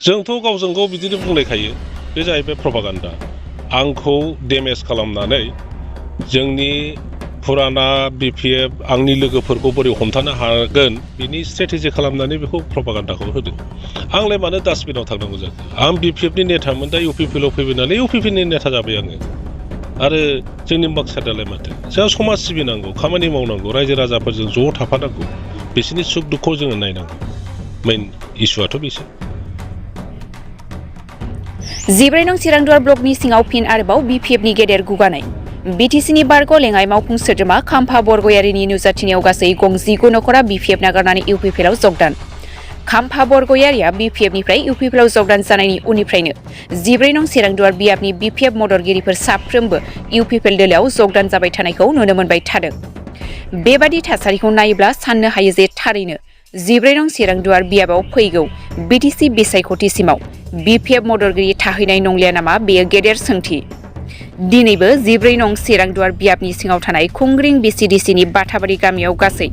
जोंथ' गावजों गाव बिदिनो बुंलायखायो बे जाहैबाय प्रपागान्डा आंखौ डेमेज खालामनानै जोंनि फुराना BPF आंनि लोगोफोरखौ बोरै हमथानो हागोन बिनि स्ट्रेटेजि खालामनानै बेखौ प्रपागान्डाखौ होदों आंलाय मानो डास्टबिनाव थांनांगौ जाखो आं BPFनि नेतामोन दा UPPLआव फैबाय नालाय UPPनि नेता जाबाय आङो आरो जोंनि माकसादालाय माथो जोंहा समाज सिबिनांगौ खामानि मावनांगौ रायजो राजाफोरजों ज' थाफानांगौ बिसोरनि सुख दुखखौ जोङो नायनांगौ मेइन इस्युआथ' बेसो 14 नं चिरांदुवार ब्लकनि सिङाव फिन आरोबाव BPFनि गेदेर गुगानाय BTCनि बारग' लेङाइ मावफुं सोद्रोमा खाम्फा बरगयारिनि नुजाथिनायाव गासै गं 19 नखरा BPF नागारनानै UPPLआव जगदान खाम्फा बरगयारिया BPFनिफ्राय UPPLआव जगदान जानायनि उननिफ्रायनो 14 नं चिरांदुवार बियाबनि BPF मददगिरिफोर साफ्रोमबो UPPL दोलोआव जगदान जाबाय थानायखौ नुनो मोनबाय थादों बेबादि थासारिखौ नायोब्ला साननो हायो जे थारैनो 14 नं चिरांदुवार बियाबाव फैगौ BTC बिसायख'थिसिमाव BPF मददगिरि थाहैनाय नंलिया नामा बेयो गेदेर सोंथि दिनैबो 14 नं चिरांदुवार बियाबनि सिङाव थानाय खुंग्रिं BCDCनि बाथाबारि गामियाव गासै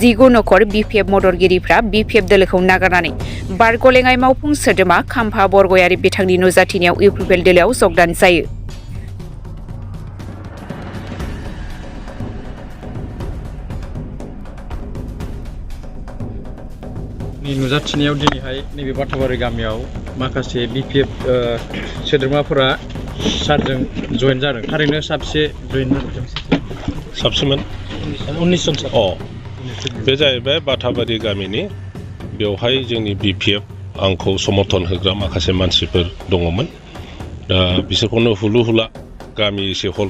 19 नखर BPF मददगिरिफ्रा BPF दोलोखौ नागारनानै बारग'लेङाइ मावफुं सोद्रोमा खाम्फा बरगयारि बिथांनि नुजाथिनायाव UPPL दोलोआव जगदान जायो नुजाथिनायाव दिनैहाय नैबे बाथाबारि गामियाव माखासे BPF सोद्रोमाफोरा सारजों जइन जादों थारैनो साबसे जइन जादों साबसेमोन 19 जन बे जाहैबाय बाथाबारि गामिनि बेवहाय जोंनि BPF आंखौ समर्थन होग्रा माखासे मानसिफोर दङमोन दा बिसोरखौनो हुलु हुला गामि एसे हल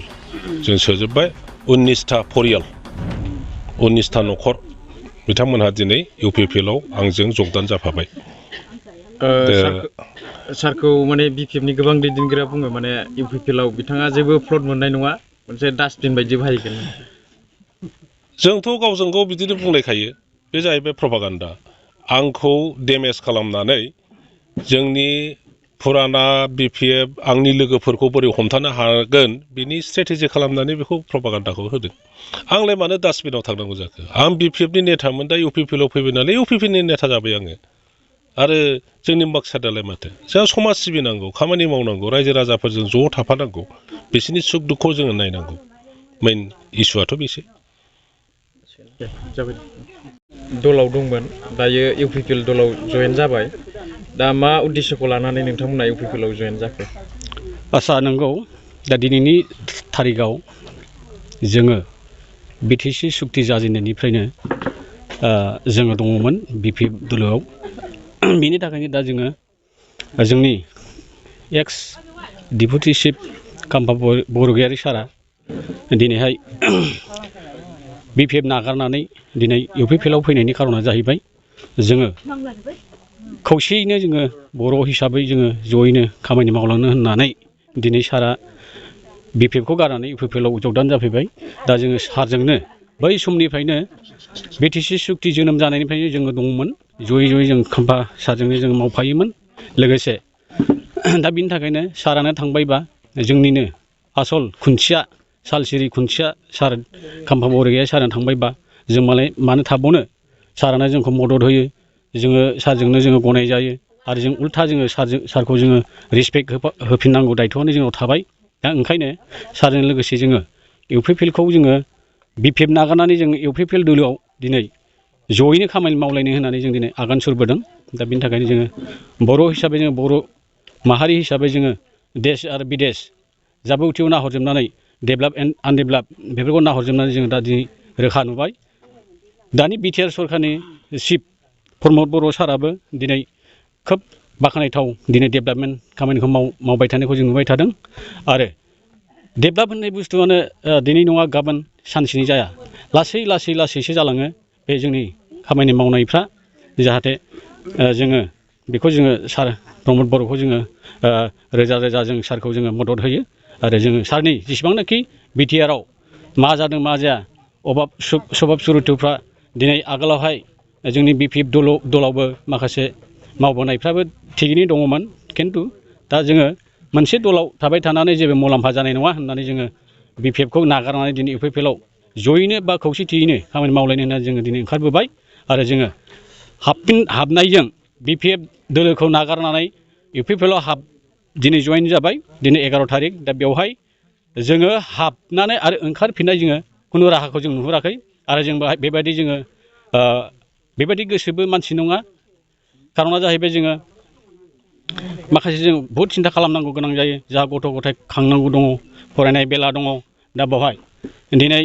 जों सोजोबबाय 19टा परियाल 19टा नखर बिथांमोनहा दिनै UPPLआव आंजों जगदान जाफाबाय सारखौ माने BPFनि गोबां दैदेनगिरिया बुङो माने UPPLआव बिथाङा जेबो फ्लट मोननाय नङा मोनसे डास्टबिन बायदि बाहायगोन जोंथ' गावजों गाव बिदिनो बुंलायखायो बे जाहैबाय प्रपागान्डा आंखौ डेमेज खालामनानै जोंनि फुराना BPF आंनि लोगोफोरखौ बोरै हमथानो हागोन बिनि स्ट्रेटेजि खालामनानै बेखौ प्रपागान्डाखौ होदों आंलाय मानो डास्टबिनाव थांनांगौ जाखो आं BPFनि नेतामोन दा UPPLआव फैबाय नालाय UPPनि नेता जाबाय आङो आरो जोंनि माकसादालाय माथो जोंहा समाज सिबिनांगौ खामानि मावनांगौ रायजो राजाफोरजों ज' थाफानांगौ बिसोरनि सुख दुखखौ जोङो नायनांगौ मेइन इस्युआथ' बेसो जाबाय दलाव दंमोन दायो UPPL दलाव जइन जाबाय दा मा उद्देश्यखौ लानानै नोंथांमोना UPPLआव जइन जाखो आसा नंगौ दा दिनैनि थारिखआव जोङो BTC सुक्ति जाजेननायनिफ्रायनो जोङो दङमोन BPF दोलोआव बेनि थाखायनो दा जोङो जोंनि एक्स डिपुटि चिफ खाम्फा बरगयारि सारा दिनैहाय BPF नागारनानै दिनै UPPLआव फैनायनि खारना जाहैबाय जोङो खौसेयैनो जोङो बर' हिसाबै जोङो जयैनो खामानि मावलांनो होननानै दिनै सारा BPFखौ गारनानै UPPLआव जगदान जाफैबाय दा जोङो सारजोंनो बै समनिफ्रायनो BTC सुक्ति जोनोम जानायनिफ्रायनो जोङो दंमोन जयै जों खाम्फा सारजोंनो जों मावफायोमोन लोगोसे दा बिनि थाखायनो सारानो थांबायबा जोंनिनो आसल खुन्थिया सालसिरि खुन्थिया सार खाम्फा बरगयारि सारानो थांबायबा जों मालाय मानो थाबावनो सारानो जोंखौ मदद होयो जोङो सारजोंनो जोङो गनाय जायो आरो जों उल्था जोङो सारखौ जोङो रिसपेक्ट होफिननांगौ दायथ'आनो जोंनाव थाबाय दा ओंखायनो सारजों लोगोसे जोङो UPPLखौ जोङो BPF नागारनानै जों UPPL दोलोआव दिनै जयैनो खामानि मावलायनो होननानै जों दिनै आगान सुरबोदों दा बिनि थाखायनो जोङो बर' हिसाबै जोङो बर' माहारि हिसाबै जोङो देश आरो बिदेश जाबौथियाव नाहरजोबनानै डेभेलप एन्ड आनडेभेलप बेफोरखौ नाहरजोबनानै जोङो दा दिनै रोखा नुबाय दानि BTR सरकारनि चिफ प्रमद बर' साराबो दिनै खोब बाख्नायथाव दिनै डेभेलपमेन्ट खामानिखौ मावबाय थानायखौ जों नुबाय थादों आरो डेभेलप होननाय बुस्थुआनो दिनै नङा गाबोन सानसेनि जाया लासैसो जालाङो बे जोंनि खामानि मावनायफ्रा जाहाथे जोङो बेखौ जोङो सार प्रमद बर'खौ जोङो रोजा जों सारखौ जोङो मदद होयो आरो जोङो सारनि जेसेबांनाखि BTRआव मा जादों मा जाया सभाब सुरुथुफ्रा दिनै आगोलावहाय जोंनि BPF दलावबो माखासे मावबोनायफ्राबो थिगैनो दङमोन खिन्थु दा जोङो मोनसे दलाव थाबाय थानानै जेबो मुलाम्फा जानाय नङा होननानै जोङो BPFखौ नागारनानै दिनै UPPLआव जयैनो बा खौसेथियैनो खामानि मावलायनो होननानै जोङो दिनै ओंखारबोबाय आरो जोङो हाबनायजों BPF दोलोखौ नागारनानै इउपिपिएलआव दिनै जइन जाबाय दिनै 11 थारिख दा बेवहाय जोङो हाबनानै आरो ओंखारफिननाय जोङो खुनु राहाखौ जों नुहुराखै आरो जों बेबायदि जोङो बेबायदि गोसोबो मानसि नङा खारना जाहैबाय जोङो माखासे जों बहुद सिन्था खालामनांगौ गोनां जायो जा गथ' गथाय खांनांगौ दङ फरायनाय बेला दङ दा बेवहाय दिनै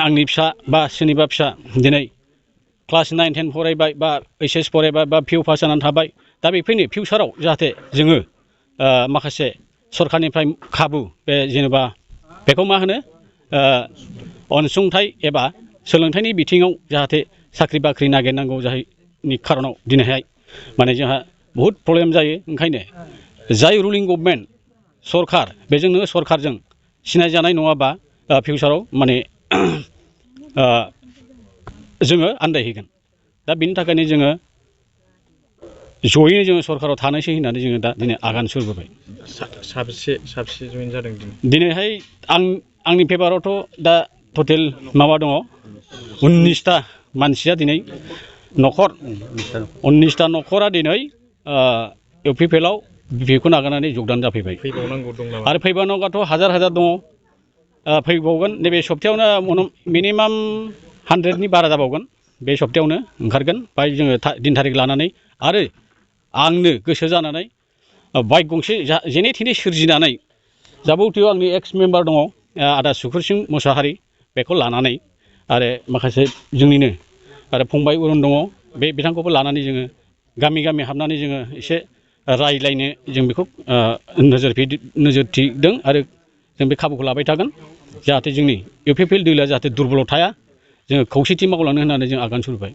आंनि फिसा बा सोरनिबा फिसा दिनै क्लास 9, 10 फरायबाय बा HS फरायबाय बा पिइउ पास जानानै थाबाय दा बेफोरनि फिउचाराव जाहाथे जोङो माखासे सरखारनिफ्राय खाबु बे जेनेबा बेखौ मा होनो अनसुंथाइ एबा सोलोंथाइनि बिथिङाव जाहाथे साख्रि बाख्रि नागिरनांगौ जायनि खारनाव दिनैहाय माने जोंहा बहुद प्रब्लेम जायो ओंखायनो जाय रुलिं गभर्नमेन्ट सरखार बेजों नोङो सरखारजों सिनायजानाय नङाबा फिउचाराव माने जोङो आन्दायहैगोन दा बिनि थाखायनो जोङो जयैनो जोङो सरखाराव थानोसै होननानै जोङो दा दिनै आगान सुरबोबाय साबसे जइन जादों दिनैहाय आंनि पेपारावथ' दा टटेल माबा दङ 19टा मानसिया दिनै न'खर 19टा न'खरा दिनै इउपिपिएलआव बिपिएफखौ नागारनानै जगदान जाफैबाय फैबावनांगौ दं नामा आरो फैबावनांगौआथ' हाजार दङ फैबावगोन नैबे सप्तायावनो मिनिमाम 100नि बारा जाबावगोन बे सप्तायावनो ओंखारगोन बाय जोङो दिन थारिख लानानै आरो आंनो गोसो जानानै बाइक गंसे जेने थेने सोरजिनानै जाबौथियाव आंनि एक्स मेम्बार दङ आदा सुकुरसिं मुसाहारि बेखौ लानानै आरो माखासे जोंनिनो आरो फंबाय अरुन दङ बे बिथांखौबो लानानै जोङो गामि गामि हाबनानै जोङो एसे रायज्लायनो जों बेखौ नोजोर थिदों आरो जों बे खाबुखौ लाबाय थागोन जाहाथे जोंनि इउपिपिएल दोलोआ जाहाथे दुरबलाव थाया जोङो खौसेथि मावलांनो होननानै जों आगान सुरबाय